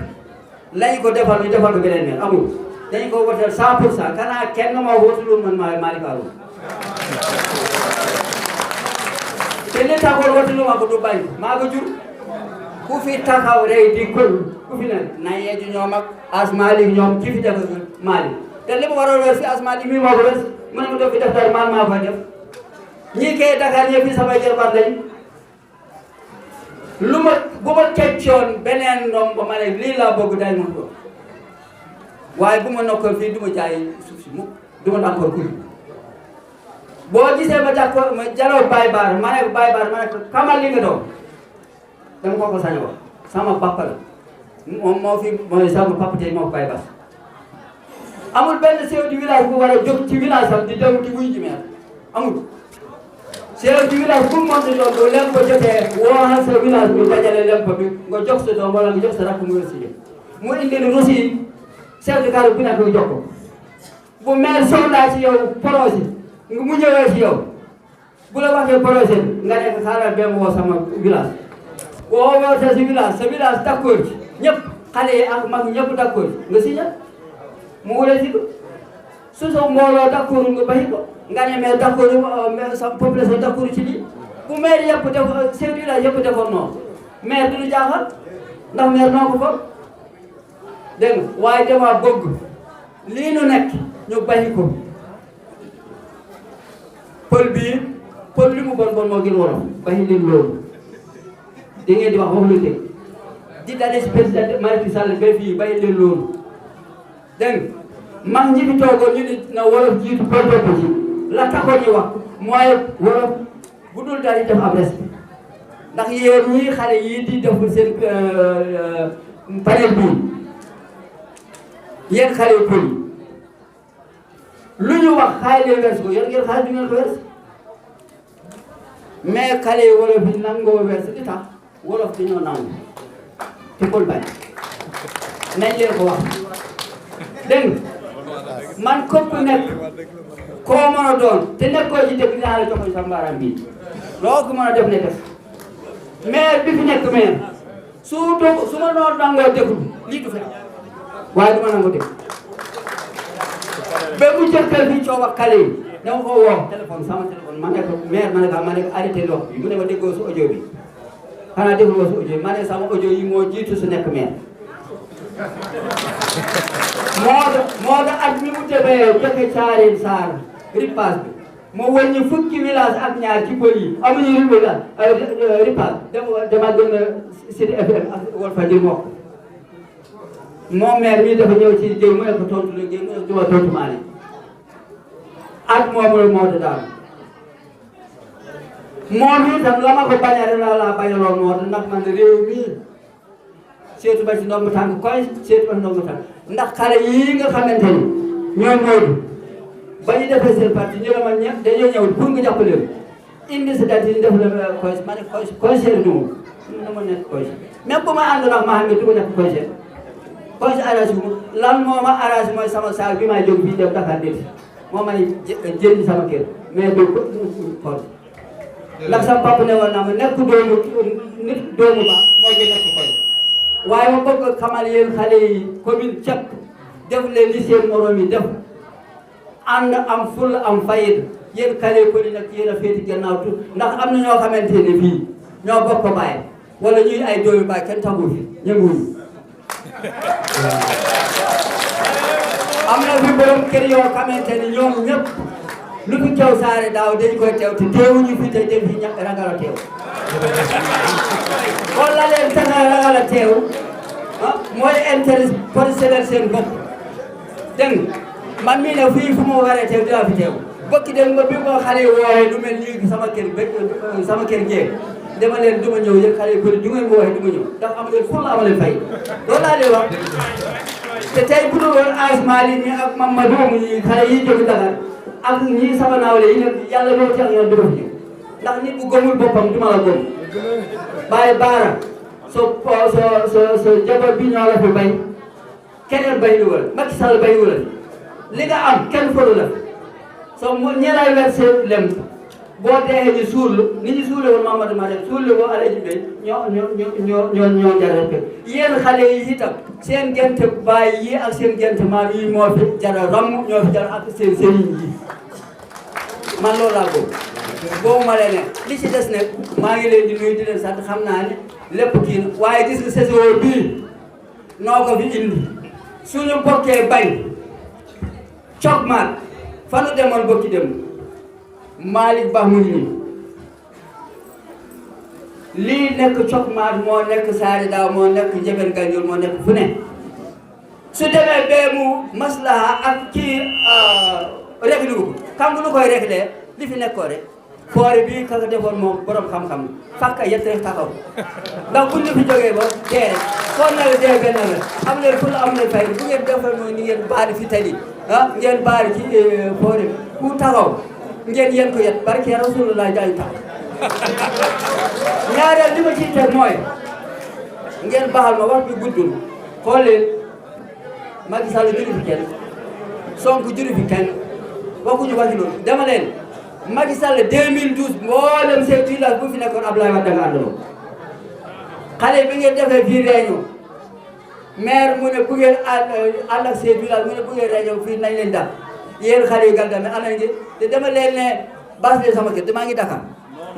lañ ko defal ñu defal ko beneen maire amul dañ ko wotal 100% kanaa kenn moo wotalu man Malick Arouna te li taxoon wotalu ma ko du bañ maa ko jur ku fi taxaw rek di kël ku fi ne na yeeju ñoom ak as Malick ñoom ci fi def Malick te li ma waroon weer si as Malick mii moo ko wes mu ne ma doo fi def dara man maa koy def ñii kay Dakar ñëpp fi samay jarbaat lañ lu ma bu ma keccoon beneen ndoom ba ma ne lii laa bëgg day mun ko waaye bu ma nokkoon fii du ma jaay suuf si mukk du ma d'accord kul boo gisee ma d'accord ma jaloo Baye Baar ma ne ko Baye Baar ma ne ko xamal li nga doon dama ko sañ wax sama papa la moom moo fi mooy sama papa tey moo ko Baye Baar amul benn chef du village bu war a jóg ci village am di dem di wuy ji meer amul chef du village bu mu mën di doon leen ko jotee woo sa village bi dajale leen ko bi nga jox sa doom wala nga jox sa rakk mu reçu mu indi lu reçu chef de carré bi nekk nga jox ko bu maire soxlaa ci yow projet nga mu ñëwee ci yow bu la waxee projet nga nekk xaaral benn woo sama village woo sa village d'accord ci ñëpp xale yi ak mag ñëpp d'accord nga signé mu wala si su soo mbooloo d'accord nga bàyyi ko nga ne maire d'accord sa population d'accord ci lii bu maire yëpp def chef du village yëpp defoon noonu maire du ñu jaaxal ndax maire noo ko fa dégg nga waaye dama bëgg lii nu nekk ñu bàyyi ko pël li mu bon moo gën wolof bàyyi leen loolu di ngeen di wax lu dégg di dalee si président Macky Sall ba fii bàyyi leen loolu dégg nga mag ñi fi toogoon ñu ne na wolof jiitu ba topp ci la taxoon ñu wax mooy wolof bu dul daal di def ab respect ndax yéen ñii xale yii di def seen panel bii yéen xale yu pël yi lu ñu wax xaay leen verse ko yéen ngeen xaay du ngeen ko verse mais xale yi wolof yi nangoo verse di tax wolof dañoo nangu te pël bañ nañ leen ko wax dégg man képp nekk koo mën a doon te nekkoo ci dëkk dinaa la joxoñ sa mbaaraam bii loo ko mën a def ne def maire bi fi nekk maire su ma noon nangoo déglu lii du fi am waaye du ma nangoo déglu ba mu jëkkal fii coow ak xale yi dama ko woo téléphone sama téléphone ma ne ko maire ma ne ko arrêté ndox bi mu ne ma déggoo su audio bi xanaa déggoo su audio bi ma ne sama audio yi moo jiitu su nekk maire moo da at mi mu demee joxe caareen saar ripaas bi moo wàññi fukki village ak ñaar ci pël yi amuñu ripaas dama gën a Sidi FM ak Walfadjri moo moom maire mii dafa ñëw ci Guèye mu ne ko tontu la Guèye mu ne duma tontu maa ne at moomu la moo da daal moom itam la ma ko bañare laa bañaloon moo da ndax man réew mii seetu ba ci ndomb tànk koy seetu ba ci ndomb tànk ndax xale yii nga xamante ni ñooy Modou ba ñu defee seen parti ñu ne ma ñëpp dañoo ñëw pour nga jàppale leen indi sa date yi def la koy ma ne conseiller ñu na ma nekk conseiller même bu ma ànd nag ma xam ne du ma nekk conseiller arrangé wu lan moo ma arrangé mooy sama saag bi may jóg bii dem Dakar déet moo may jëndi sama kër mais du ko xool ndax sama papa ne woon naa ma nekk doomu ba moo gën nekk koy waaye ma bëgg xamal yéen xale yi commune Thiep def leen li seen morom yi def ànd am ful am fayda yéen xale yi nag yéen a féeti gannaaw tout ndax am na ñoo xamante ne fii ñoo bokk baay wala ñuy ay doomi baay kenn taxul fi ñënguñu am na fi borom kër yoo xamante ni ñoom ñëpp lu fi teew saare daaw dañ koy teew te teewuñu fi te dem fi ñàkk ragal a teew kon la leen tax a ragal a teew mooy intérêt professionnel seen bopp dégg man mii ne fii fu ma waree teew dinaa fi teew bokki dem ba bi ma xale yi woowee lu mel nii sama kër Guèye dama leen du ma ñëw yéen xale yu bëri du ngeen ma waxee du ma ñëw ndax am leen ful ama leen fay loolu laa leen wax te tey bu dul woon asmaa li ñi ak Mamadou mu ñi xale yi jóge Dakar ak ñi sama naawle yi nag yàlla loolu tax yoon du def ñëw ndax nit bu gëmul boppam du ma la gëm bàyyi baara so jabar bi ñoo la fi bay keneen bay lu wala Macky Sall bay wala li nga am kenn fëlu la so ñeelay versé lem boo dee ñu suul ni ñu suule woon Mamadou Marème suule woon Alaji Bay ñoo jaral ko yéen xale yi itam seen gente baay yi ak seen gente maam yi moo fi jaral ramm ñoo fi jaral ak seen sëriñ yi man loolu laa boobu boobu ma leen ne li ci des nag maa ngi leen di nuyu di leen sant xam naa ne lépp kii na waaye gis nga saison bii noo ko fi indi suñu bokkee bañ cog maat fanu demoon bokki dem Malick Ba mu ngi nii lii nekk cog maat moo nekk Saare Daaw moo nekk Njëbel Ganjool moo nekk fu ne su demee bee mu maslaha ak kii réglé ko xam nga lu koy réglé li fi nekkoon rek foore bii ka ko defoon moom borom xam-xam fakka yett rek taxaw ndax buñ la fi jógee ba dee rek foog na la dee benn la am leen ful am leen fay bu ngeen defal mooy ni ngeen baari fi tali ngeen baari ci foore bi ku taxaw ngeen yéen ko yet barke Rasulullah jaay tax ñaareel li ma ciy teg mooy ngeen baxal ma wax bi guddul xool leen Macky Sall juru fi kenn Sonko juru fi kenn waxuñu waxi loolu dama leen Macky Sall 2012 mboolem seen village bu fi nekkoon Abdoulaye Wade nga àndaloo xale bi ngeen defee fii réunion maire mu ne bu ngeen ànd ak seen village mu ne bu ngeen réunion fii nañ leen dal yéen xale yu gàllankoor mais ana ngeen te dama leen ne base leen sama kër te maa ngi Dakar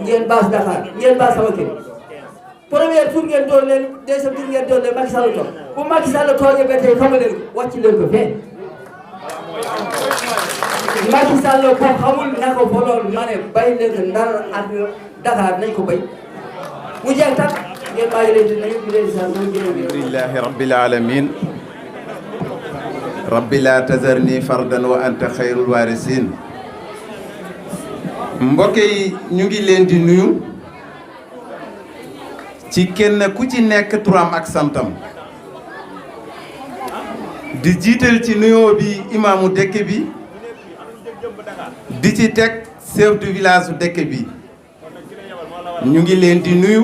ngeen base Dakar ngeen base sama kër premier tour ngeen doon leen deuxième tour ngeen doon leen Macky Sall toog bu Macky Sall toogee ba tey xamal leen ko wàcc leen ko fee. Macky Sall ko xamul na ko fa loolu ma ne bay leen Ndar ak Dakar nañ ko bay mu jeex tax ngeen maa ngi leen di nuyu di leen sant alhamdulillahi rabbil alamin rabbi la tazarni fardan wa anta xayrul warisin mbokk yi ñu ngi leen di nuyu ci kenn ku ci nekk turam ak santam di jiital ci nuyoo bi imaamu dëkk bi di ci teg chef de village u dëkk bi ñu ngi leen di nuyu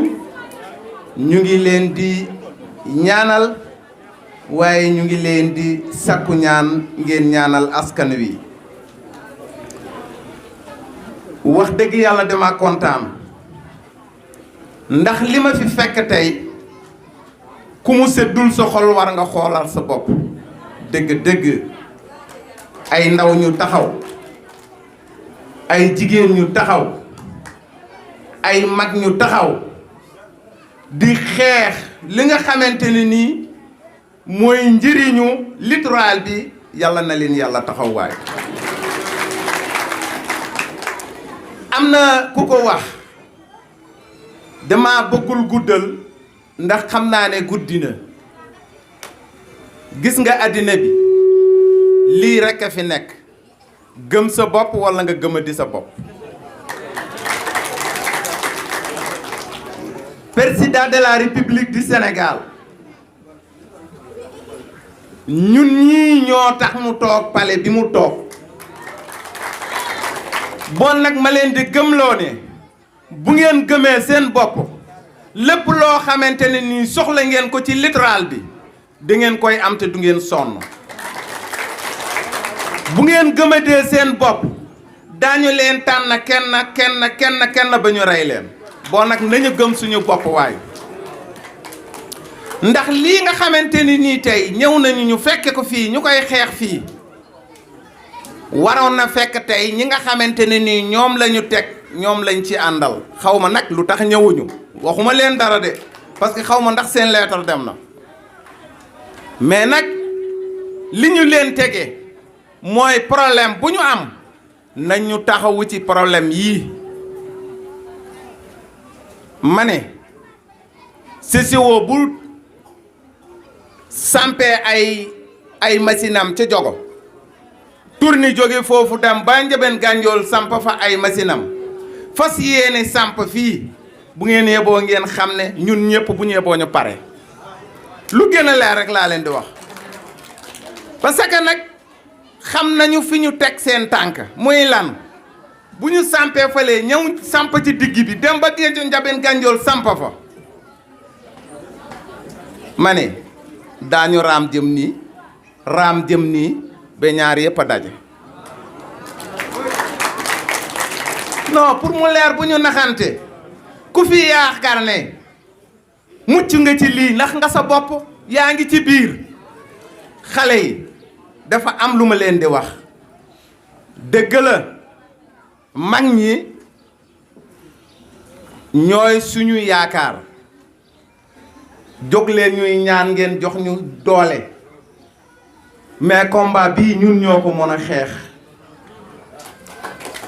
ñu ngi leen di ñaanal waaye ñu ngi leen di sakku ñaan ngeen ñaanal askan wi wax dëgg yàlla dama kontaan ndax li ma fi fekk tey ku mu seddul sa xol war nga xoolal sa bopp dëgg-dëgg ay ndaw ñu taxaw ay jigéen ñu taxaw ay mag ñu taxaw di xeex li nga xamante ne nii mooy njëriñu littoral bi yàlla na leen yàlla taxaw waay am na ku ko wax dama bëggul guddal ndax xam naa ne guddi na gis nga àddina bi lii rekk a fi nekk gëm sa bopp walla nga gëmadi sa bopp président de la République du Sénégal ñun ñii ñoo tax mu toog palais bi mu toog bon nag ma leen di gëmloo ne bu ngeen gëmee seen bopp lépp loo xamante ne nii soxla ngeen ko ci littoral bi da ngeen koy am te du ngeen sonn bu ngeen gëmadee seen bopp daañu leen tànn kenn ba ñu rey leen bon nag nañu gëm suñu bopp waay ndax lii nga xamante ni nii tey ñëw nañu ñu fekke ko fii ñu koy xeex fii waroon na fekk tey ñi nga xamante ne nii ñoom la ñu teg ñoom lañ ci àndal xaw ma nag lu tax ñëwuñu waxuma leen dara de parce que xaw ma ndax seen lettre dem na mais nag li ñu leen tege mooy problème bu ñu am nañ ñu taxawu ci problème yii ma ne CCO bu sampee ay machine am ca jogo tourni jóge foofu dem ba njëbeen gànjool samp fa ay machine am fas yéene samp fii bu ngeen yeboo ngeen xam ne ñun ñëpp bu ñu yeboo ñu pare lu gën a leer rek laa leen di wax parce que nag xam nañu fi ñu teg seen tànk muy lan bu ñu sampee falee ñëw samp ci digg bi dem ba géeju njabeen gànjool samp fa ma ne daañu raam jëm nii ba ñaar yëpp a daje non pour mu leer bu ñu naxante ku fi yaakaar ne mucc nga ci lii ndax nga sa bopp yaa ngi ci biir xale yi dafa am lu ma leen di wax dëgg la mag ñi ñooy suñu yaakaar jóg leen ñuy ñaan ngeen jox ñu doole mais combat bii ñun ñoo ko mën a xeex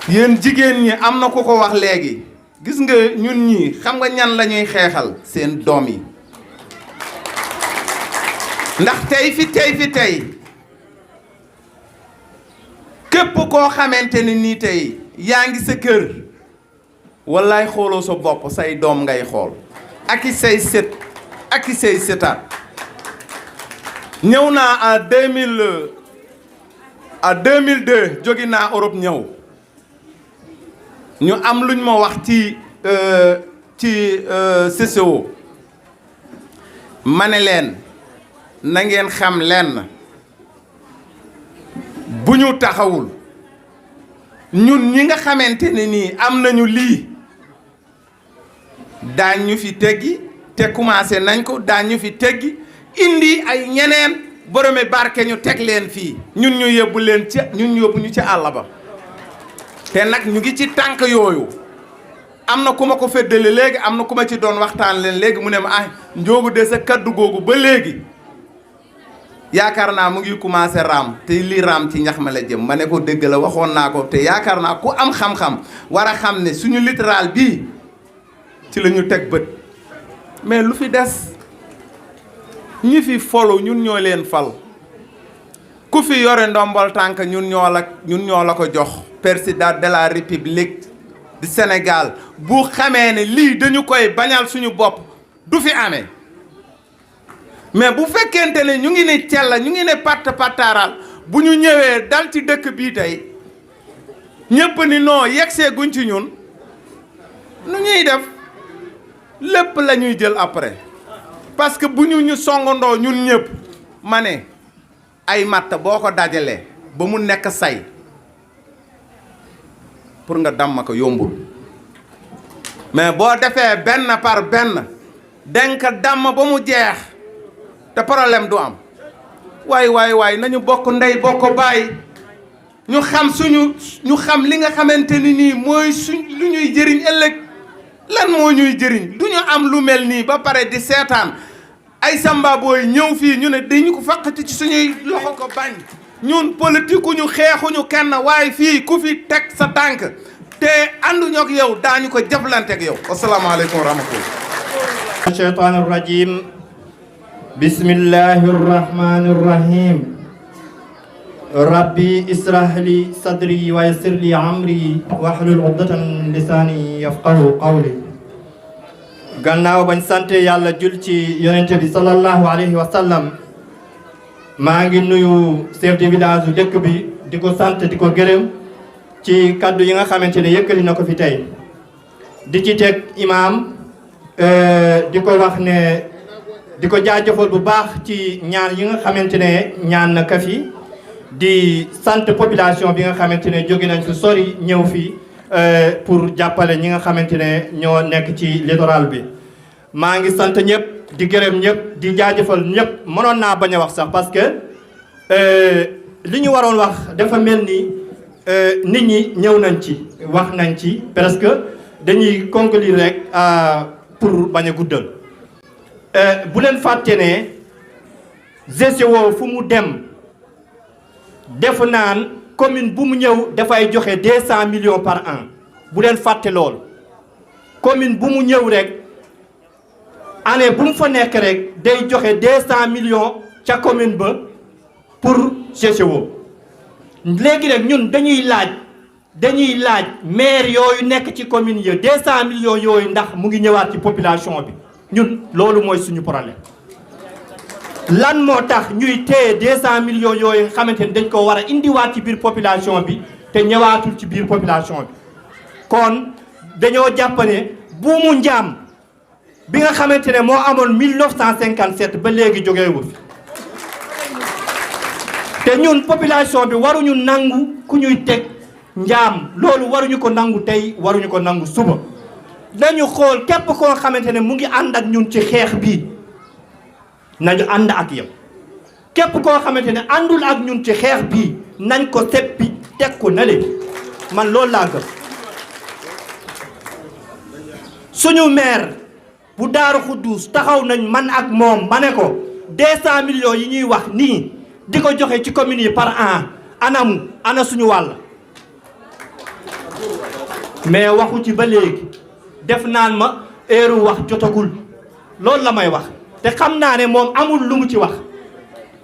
yéen jigéen ñi am na ku ko wax léegi gis nga ñun ñii xam nga ñan la ñuy xeexal seen doom yi ndax tey fi képp koo xamante ni nii tey yaa ngi sa kër wallaay xooloo sa bopp say doom ngay xool ak i say sët ak i say sëtaat ñëw naa en 2002 jóge naa Europe ñëw ñu am luñ ma wax ci sociaux ma ne leen na ngeen xam lenn bu ñu taxawul ñun ñi nga xamante ne nii am nañu lii daañ ñu fi teggi te commencé nañ ko daañ ñu fi teggi indi ay ñeneen borome barke ñu teg leen fii ñun ñu yóbbu leen ci ñun yóbbu ñu ci àll ba te nag ñu ngi ci tànk yooyu am na ku ma ko feddale léegi am na ku ma ci doon waxtaan leen léegi mu ne ma ah njoogu de sa kaddu googu ba léegi yaakaar naa mu ngi commencé raam te lii raam ci ñax ma la jëm ma ne ko dëgg la waxoon naa ko te yaakaar naa ku am xam-xam war a xam ne suñu littoral bii ci la ñu teg bët mais lu fi des ñi fi folu ñun ñoo leen fal ku fi yore ndombol tànk ñun ñoo la ko jox président de la république du Sénégal bu xamee ne lii dañu koy bañal suñu bopp du fi amee mais bu fekkente ne ñu ngi ne cella ñu ngi ne pattaaral bu ñu ñëwee dal ci dëkk bii tey ñépp ni non yegsee guñ ci ñun nu ñuy def lépp la ñuy jël après parce que bu ñu songandoo ñun ñëpp ma ne ay matt boo ko dajalee ba mu nekk say pour nga damm ko yombul mais boo defee benn par benn denk damm ba mu jeex te problème du am waay nañu bokk ndey bokk baay ñu xam li nga xamante ni nii mooy lu ñuy jëriñ ëllëg lan moo ñuy jëriñ du ñu am lu mel nii ba pare di seetaan ay samba booy ñëw fii ñu ne dañu ko faqati ci suñuy loxo ko bañ ñun politique ñu xeexuñu kenn waaye fii ku fi teg sa tànk te ànduñu ak yow daañu ko jëflante ak yow asalaamaaleykum wa rahmatullah shaytaanir rajiim bismillahir rahmanir rahim rabbi israh li sadri wa yassir li amri wahlul uqdatan lisani yafqahu qawli gannaaw bañ sante yàlla jul ci yonente bi sallallahu alayhi wa sallam maa ngi nuyu chef de village u dëkk bi di ko sant di ko gërëm ci kaddu yi nga xamante ne yëkkali na ko fi tey di ci teg imaam di ko wax ne di ko jaajëfal bu baax ci ñaan yi nga xamante ne ñaan na ka fi di sant population bi nga xamante ne jóge nañ fi sori ñëw fii pour jàppale ñi nga xamante ne ñoo nekk ci littoral bi maa ngi sant ñëpp di gërëm ñëpp di jaajëfal ñëpp mënoon naa bañ a wax sax parce que li ñu waroon wax dafa mel ni nit ñi ñëw nañ ci wax nañ ci presque dañuy conclure rek pour bañ a guddal bu leen fàtte ne GCO fu mu dem def naan commune bu mu ñëw dafay joxe 200 millions par an bu leen fàtte lool commune bu mu ñëw rek année bu mu fa nekk rek day joxe 200 millions ca commune ba pour GCO léegi rek ñun dañuy laaj maire yooyu nekk ci commune yi 200 millions yooyu ndax mu ngi ñëwaat ci population bi ñun loolu mooy suñu problème lan moo tax ñuy téye 200 millions yooyu xamante ni dañ ko war a indiwaat ci biir population bi te ñëwaatul ci biir population bi kon dañoo jàpp ne buumu njaam bi nga xamante ne moo amoon 1957 ba léegi jógeewul te ñun population bi waruñu nangu ku ñuy teg njaam loolu waruñu ko nangu tey waruñu ko nangu suba dañu xool képp koo xamante ne mu ngi ànd ak ñun ci xeex bi nañu ànd ak yow képp koo xamante ne àndul ak ñun ci xeex bi nañ ko seppi teg ko na leen man loolu laa gëm suñu maire bu Daaru Xuddus taxaw nañ man ak moom ma ne ko 200 millions yi ñuy wax nii di ko joxe ci communes yi par an ana suñu wàll mais waxu ci ba léegi def naan ma heure wax jotagul loolu la may wax te xam naa ne moom amul lu mu ci wax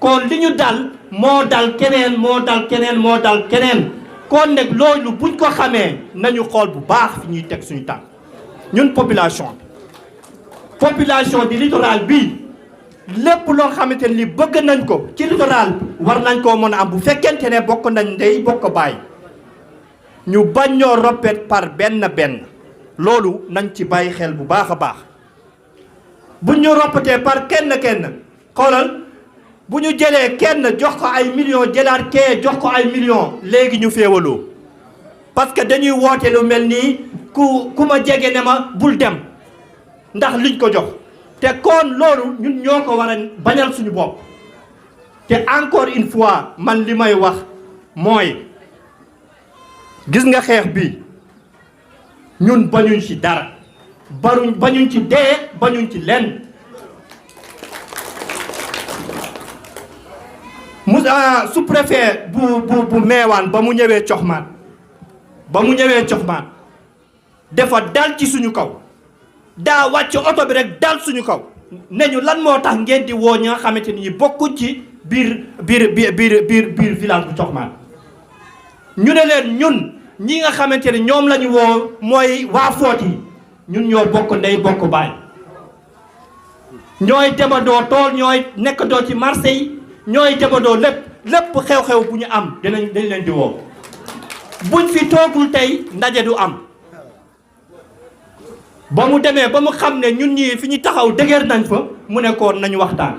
kon li ñu dal moo dal keneen moo dal keneen moo dal keneen kon nag loolu buñ ko xamee nañu xool bu baax fi ñuy teg suñu tànk ñun population di littoral bi lépp loo xamante ni bëgg nañ ko ci littoral war nañ koo mën a am bu fekkente ne bokk nañ ndey bokk baay ñu bañ ñoo roppet par benn loolu nañ ci bàyyi xel bu baax a baax bu ñu roppatee par kenn xoolal bu ñu jëlee kenn jox ko ay millions jëlaat kee jox ko ay millions léegi ñu féewaloo parce que dañuy woote lu mel nii ku ma jege ne ma bul dem ndax liñ ko jox te kon loolu ñun ñoo ko war a bañal suñu bopp te encore une fois man li may wax mooy gis nga xeex bi ñun bañuñ ci dara bañuñ ci dee bañuñ ci lenn sous-préfet bu meewaan ba mu ñëwee coxmaan dafa dal ci suñu kaw daa wàcc oto bi rek dal suñu kaw ne ñu lan moo tax ngeen di woo ñi nga xamante ni bokkuñ ci biir village bu coxmaan ñu ne leen ñun ñi nga xamante ne ñoom la ñu woo mooy waa foot yi ñun ñoo bokk ndey bokk baay ñooy demandoo tool ñooy nekkandoo ci marché yi ñooy demandoo lépp xew-xew bu ñu am dañ leen di woo buñ fi toogul tey ndaje du am ba mu demee ba mu xam ne ñun ñii fi ñu taxaw dëgër nañ fa mu ne koon nañu waxtaan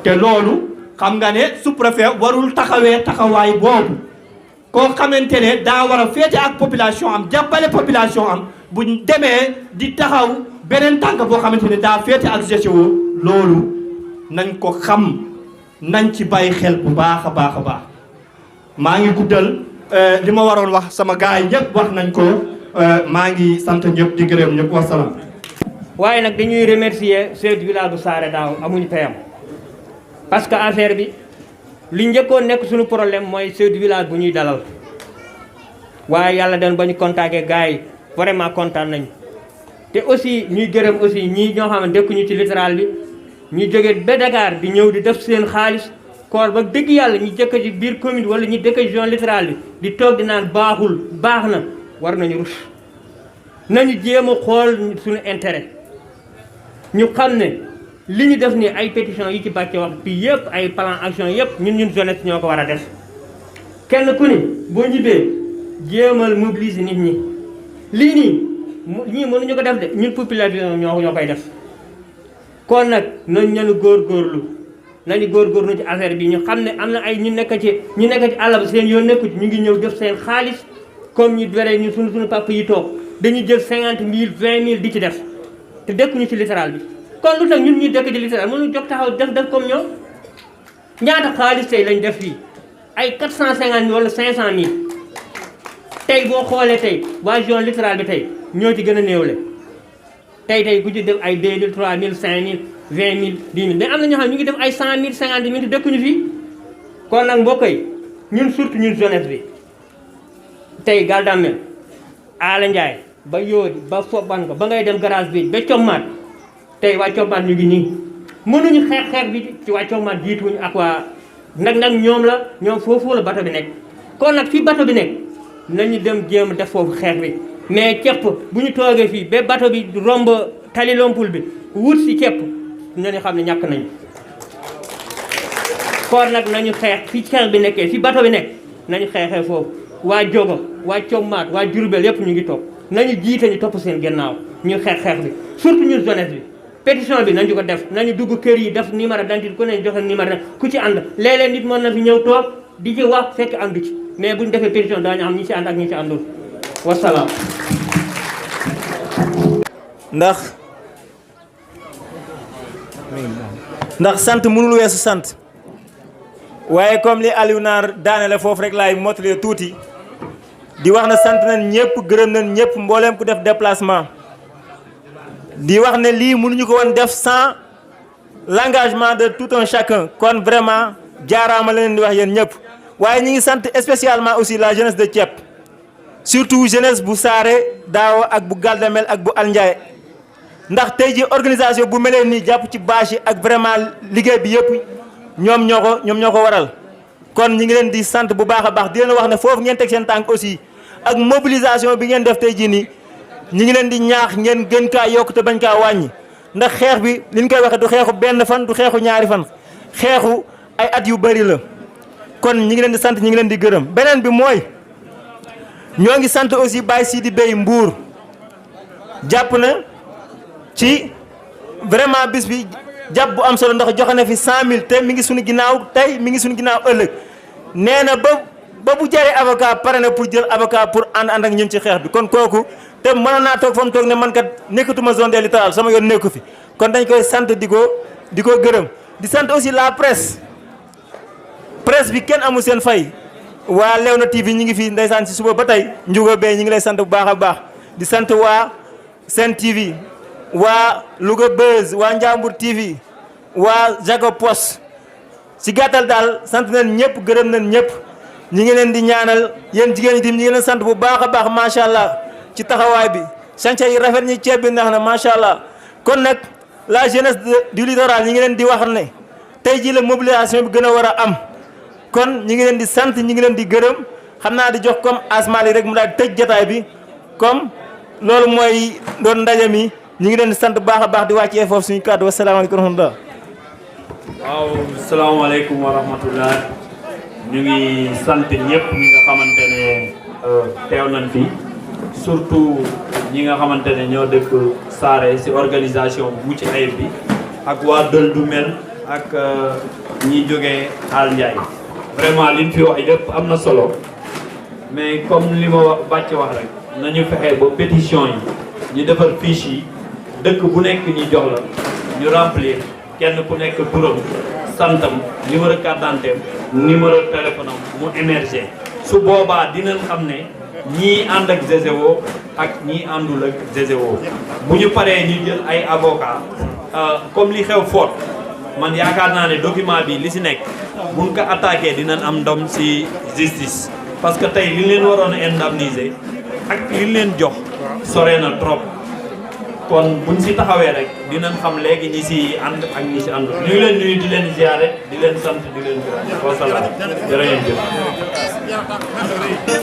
te loolu xam nga ne sous-préfet warul taxawee taxawaay boobu koo xamante ne daa war a féete ak population am jàppale population am buñ demee di taxaw beneen tànk boo xamante ne daa féete ak GCO loolu nañ ko xam nañ ci bàyyi xel bu baax a baax maa ngi guddal li ma waroon wax sama gaay ñëpp wax nañ ko maa ngi sant ñëpp di gërëm ñëpp wasalaam. waaye nag dañuy remercier chef du village bu Saare Daaw amuñu payam parce que affaire bi li njëkkoon nekk suñu problème mooy chef du village bu ñuy dalal waaye yàlla den ba ñu contacté gars yi vraiment kontaan nañu te aussi ñuy gërëm aussi ñii ñoo xam ne dëkkuñu ci littoral bi ñu jógee ba Dakar di ñëw di def seen xaalis koor ba dëgg yàlla ñu jëkk ci biir commune wala ñu dëkk ci zone littorale bi di toog di naan baaxul baax na war nañu rus nañu jéem a xool suñu intérêt ñu xam ne li ñu def ni ay pétition yi ci bàcce wax fii yëpp ay plan action yëpp ñun jeunesse ñoo ko war a def kenn ku ni boo ñibbee jéemal mobiliser nit ñi lii nii ñii mënuñu ko def de ñun population ñoo koy def kon nag nañu góorgóorlu ci affaire bi ñu xam ne am na ay ñu nekk ci àll ba seen yoon nekku ci ñu ngi ñëw def seen xaalis comme ñu veree ñu suñu papa yi toog dañuy jël 50 000 20 000 di ci def te dëkkuñu ci littoral bi kon lu tax ñun ñuy dëkk ci littoral mënuñu jóg taxaw def comme ñoom ñaata xaalis tey lañ def fii ay 450 000 wala 500 000 tey boo xoolee tey waa zone littoral bi tey ñoo ci gën a néewle tey ku ci def ay 2 000 3 000 5 000 20 000 10 000 mais am na ñoo xam ne ñu ngi def ay 100 000 50 000 te dëkkuñu fii kon nag mbokk yi ñun surtout ñun jeunesse bi tey Galdamel Ala Ndiaye ba Yodi ba Foban ko ba ngay dem garage bi ba Commaat tey waa Commaat ñu ngi nii mënuñu xeex bi ci waa Commaat jiituñu ak waa nag ñoom foofu la bato bi nekk kon nag fii bato bi nekk nañu dem jéem def foofu xeex bi mais cepp bu ñu toogee fii ba bato bi romb tali lompul bi wut si cepp nañu xam ne ñàkk nañu kon nag nañu xeex fi xeex bi nekkee fi bato bi nekk nañu xeexee foofu waa Jogo waa Commaat waa Diourbel yëpp ñu ngi toog nañu jiite ñu topp seen gannaaw ñu xeex bi surtout ñun jeunesse bi pétition bi nañu ko def nañu dugg kër yi def numéro d'identité ku ne joxe numéro ku ci ànd léeg-léeg nit mën na fi ñëw toog di ci wax fekk àndu ci mais buñ defee pétition daañu xam ñi ci ànd ak ñi ci àndul wasalaam. ndax sant mënul weesu sant waaye comme li Aliou Naar daanele foofu rek laay mottali tuuti di wax na sant nañ ñëpp gërëm nañ ñëpp mbooleem ku def déplacement di wax ne lii mënuñu ko woon def sans l'engagement de tout un chacun kon vraiment jaaraama la leen di wax yéen ñëpp waaye ñi ngi sant spécialement aussi la jeunesse de Thiep surtout jeunesse bu Saare Daaw ak bu Galdamel ak bu Al Ndiaye ndax tey ji organisation bu mel nii jàpp ci bâche yi ak vraiment liggéey bi yëpp ñoom ñoo ko waral kon ñi ngi leen di sant bu baax a baax di leen wax ne foofu ngeen teg seen tànk aussi ak mobilisation bi ngeen def tey jii nii ñi ngi leen di ñaax ngeen gën kaa yokk te bañ kaa wàññi ndax xeex bi li ñu koy waxee du xeexu benn fan du xeexu ñaari fan xeexu ay at yu bari la kon ñi ngi leen di sant ñi ngi leen di gërëm beneen bi mooy ñoo ngi sant aussi Baye Sidi Bey Mbour jàpp na ci vraiment bis bi jàpp bu am solo ndax joxe na fi 100000 te mi ngi suñu ginnaaw tey mi ngi suñu ginnaaw ëllëg nee na ba bu jaree avocat pare na pour jël avocat pour ànd ak ñun ci xeex bi kon kooku te mënoon naa toog fa mu toog ne man kat nekkatuma zone des littorales sama yoon nekku fi kon dañ koy sant di ko gërëm di sant aussi la presse bi kenn amul seen fay waa Leona TV ñi ngi fi ndeysaan si suba ba tey Ndiouga Bey ñi ngi lay sant bu baax a baax di sant waa Sen TV waa Louga Buzz waa Njambur TV waa Jacob Post si gàttal daal sant nañ ñëpp gërëm nañ ñëpp ñi ngi leen di ñaanal yéen jigéen ñi tim ñi ngi leen sant bu baax a baax macha allah ci taxawaay bi chantier yi rafet ñi ceeb bi neex na macha allah kon nag la jeunesse du littoral ñi ngi leen di wax ne tey jii la mobilisation bi gën a war a am kon ñi ngi leen di sant ñi ngi leen di gërëm xam naa di jox comme asmaali rek mu daal tëj jotaay bi comme loolu mooy doon ndaje mi ñi ngi leen di sant bu baax a baax di wàccee foofu suñu kàddu wasalaamaaleykum wa rahmatulah. waaw salaamaaleykum wa rahmatulah ñu ngi sant ñëpp ñi nga xamante ne teew nañ fi surtout ñi nga xamante ne ñoo dëkk Saare si organisation bu mucc ayib bi ak waa Dël du Mel ak ñi jógee Al Ndiaye vraiment liñ fi wax yëpp am na solo mais comme li ma bàcc wax rek nañu fexe ba pétition yi ñu defar fiche yi dëkk bu nekk ñu jox la ñu remplir kenn ku nekk turam santam numéro carte d'identité numéro téléphone am mu émerger su boobaa dinañ xam ne ñii ànd ak GZO ak ñii àndul ak GZO bu ñu paree ñu jël ay avocat comme li xew foot man yaakaar naa ne document bi li si nekk buñ ko attaqué dinañ am ndam si justice parce que tey li leen waroon a indemniser ak li leen jox sore na trop kon buñ si taxawee rek dinañ xam léegi ñi si ànd ak ñi si àndul ñu ngi leen nuyu di leen ziare di leen sant di leen gërëm wasalaam jërë ngeen jëf